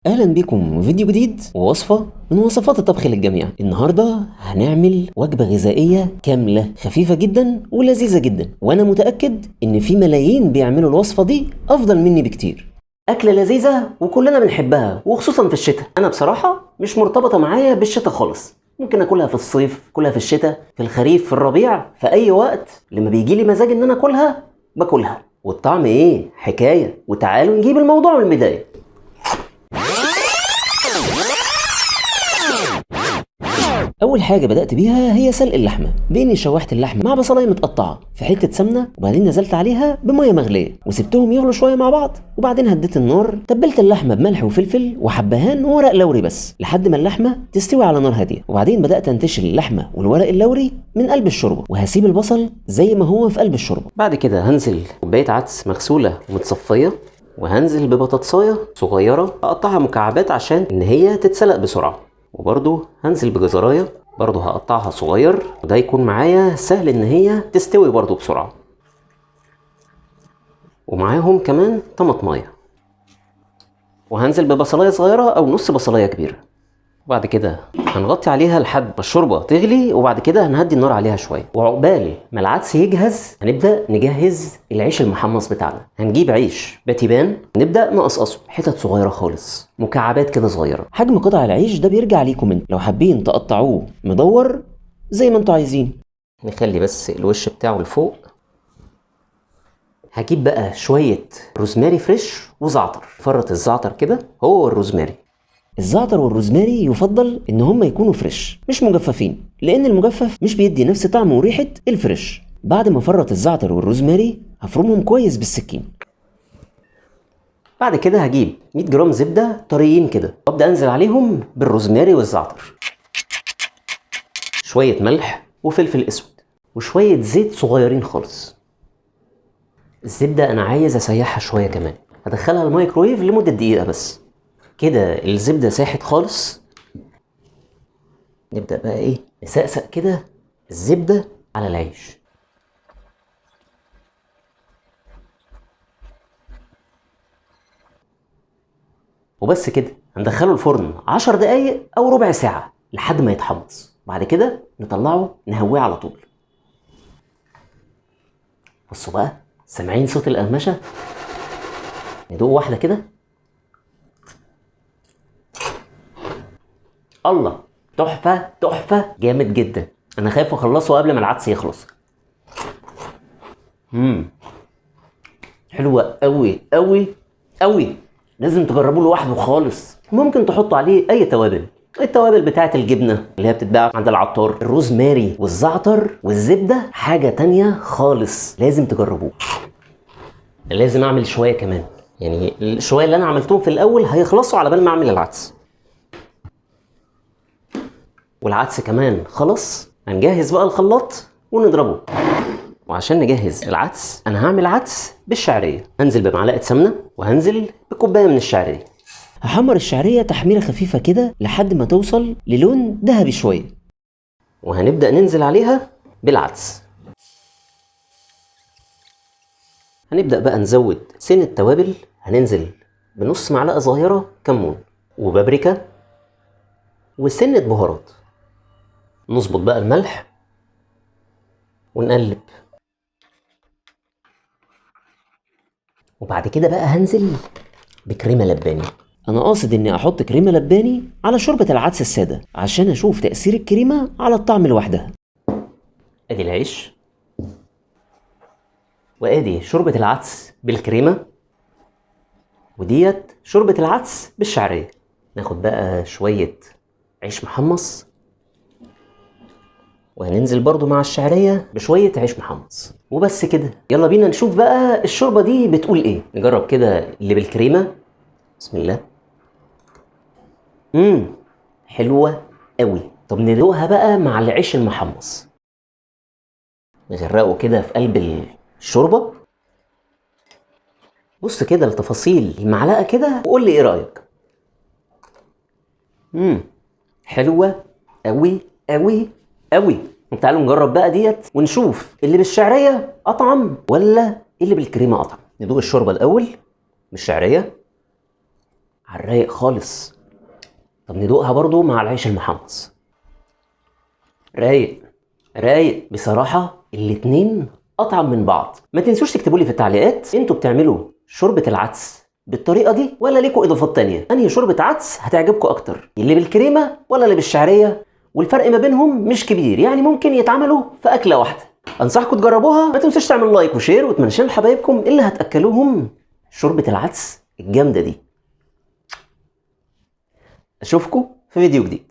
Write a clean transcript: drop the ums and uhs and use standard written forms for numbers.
اهلا بكم فيديو جديد ووصفة من وصفات الطبخ للجميع. النهاردة هنعمل وجبة غذائية كاملة خفيفة جدا ولذيذة جدا، وانا متأكد ان في ملايين بيعملوا الوصفة دي افضل مني بكتير. اكلة لذيذة وكلنا بنحبها وخصوصا في الشتاء. انا بصراحة مش مرتبطة معايا بالشتاء خالص، ممكن اكلها في الصيف، اكلها في الشتاء، في الخريف، في الربيع، في اي وقت لما بيجي لي مزاج ان انا اكلها باكلها. والطعم ايه حكاية. وتعالوا نجيب الموضوع من البداية. اول حاجة بدات بيها هي سلق اللحمة، باني شوحت اللحمة مع بصلايه متقطعه في حتة سمنه، وبعدين نزلت عليها بميه مغليه وسبتهم يغلوا شوية مع بعض، وبعدين هديت النار. تبلت اللحمة بملح وفلفل وحبهان وورق لوري بس لحد ما اللحمة تستوي على نار هادية، وبعدين بدات انتشل اللحمة والورق اللوري من قلب الشوربة، وهسيب البصل زي ما هو في قلب الشوربة. بعد كده هنزل كوباية عدس مغسوله ومتصفيه، وهنزل ببطاطسايه صغيرة اقطعها مكعبات عشان ان هي تتسلق بسرعة، وبرده هنزل بجزرايه برضو هقطعها صغير، وده يكون معايا سهل ان هي تستوي برضو بسرعة. ومعاهم كمان طماطمايه، وهنزل ببصلايه صغيرة او نص بصلايه كبيرة. وبعد كده هنغطي عليها لحد ما الشوربة تغلي، وبعد كده هنهدي النار عليها شوية. وعقبال ما العدس يجهز هنبدا نجهز العيش المحمص بتاعنا. هنجيب عيش باتيبان، نبدا نقصقصه حتت صغيرة خالص، مكعبات كده صغيرة. حجم قطع العيش ده بيرجع ليكم انتوا، لو حابين تقطعوه مدور زي ما انتوا عايزين. نخلي بس الوش بتاعه لفوق. هجيب بقى شوية روزماري fresh وزعتر، فرط الزعتر كده هو والروزماري. الزعتر والروزماري يفضل ان هم يكونوا fresh مش مجففين، لان المجفف مش بيدي نفس طعم وريحة ال fresh. بعد ما فرط الزعتر والروزماري هفرمهم كويس بالسكين. بعد كده هجيب 100 جرام زبدة طريين كده، وابدا انزل عليهم بالروزماري والزعتر، شوية ملح وفلفل اسود، وشوية زيت صغيرين خالص. الزبدة انا عايز اسيحها شوية كمان، هدخلها الميكرويف لمدة دقيقة بس. كده الزبدة ساحت خالص. نبدأ بقى ايه، نسقسق كده الزبدة على العيش. وبس كده هندخله الفرن 10 دقايق او ربع ساعة لحد ما يتحمص. بعد كده نطلعه نهويه على طول. بصوا بقى، سامعين صوت القرمشة؟ ندوق واحدة كده. الله، تحفة تحفة، جامد جدا. انا خايف اخلصه قبل ما العدس يخلص. حلوة قوي قوي قوي، لازم تجربوه لوحده خالص. ممكن تحطوا عليه اي توابل، التوابل بتاعة الجبنة اللي هي بتتباع عند العطار، الروزماري والزعتر والزبدة، حاجة تانية خالص، لازم تجربوه. لازم اعمل شوية كمان، يعني الشوية اللي انا عملتهم في الاول هيخلصوا على بال ما اعمل العدس. والعدس كمان خلص. هنجهز بقى الخلاط ونضربه. وعشان نجهز العدس انا هعمل عدس بالشعريه. هنزل بمعلقه سمنه وهنزل بكوبايه من الشعرية. هحمر الشعرية تحميره خفيفة كده لحد ما توصل للون ذهبي شوية، وهنبدا ننزل عليها بالعدس. هنبدا بقى نزود سن التوابل. هننزل بنص معلقه صغيرة كمون وبابريكا وسنة بهارات. نظبط بقى الملح ونقلب. وبعد كده بقى هنزل بكريمة لباني. انا قاصد اني احط كريمة لباني على شوربة العدس السادة عشان اشوف تأثير الكريمة على الطعم لوحدها. ادي العيش، وادي شوربة العدس بالكريمة، وديت شوربة العدس بالشعرية. ناخد بقى شوية عيش محمص، وهننزل برضو مع الشعرية بشوية عيش محمص. وبس كده، يلا بينا نشوف بقى الشوربة دي بتقول ايه. نجرب كده اللي بالكريمة. بسم الله. حلوة قوي. طب ندوقها بقى مع العيش المحمص. نغرقه كده في قلب الشوربة. بص كده لتفاصيل المعلقة كده وقول لي ايه رأيك. حلوة قوي قوي قوي. تعالوا نجرب بقى ديت ونشوف اللي بالشعرية أطعم ولا اللي بالكريمة أطعم. ندوق الشوربة الأول بالشعرية. على الرايق خالص. طب ندوقها برضو مع العيش المحمص. رايق رايق بصراحة، الاتنين أطعم من بعض. ما تنسوش تكتبوا لي في التعليقات انتوا بتعملوا شوربة العدس بالطريقة دي ولا ليكوا إضافات تانية؟ أنهي شوربة عدس هتعجبكوا أكتر، اللي بالكريمة ولا اللي بالشعرية؟ والفرق ما بينهم مش كبير، يعني ممكن يتعملوا في أكلة واحدة. أنصحكم تجربوها. ما تنسوش تعملوا like و share وتمنشنوا لحبايبكم اللي هتأكلوهم شوربة العدس الجامدة دي. أشوفكم في فيديو جديد.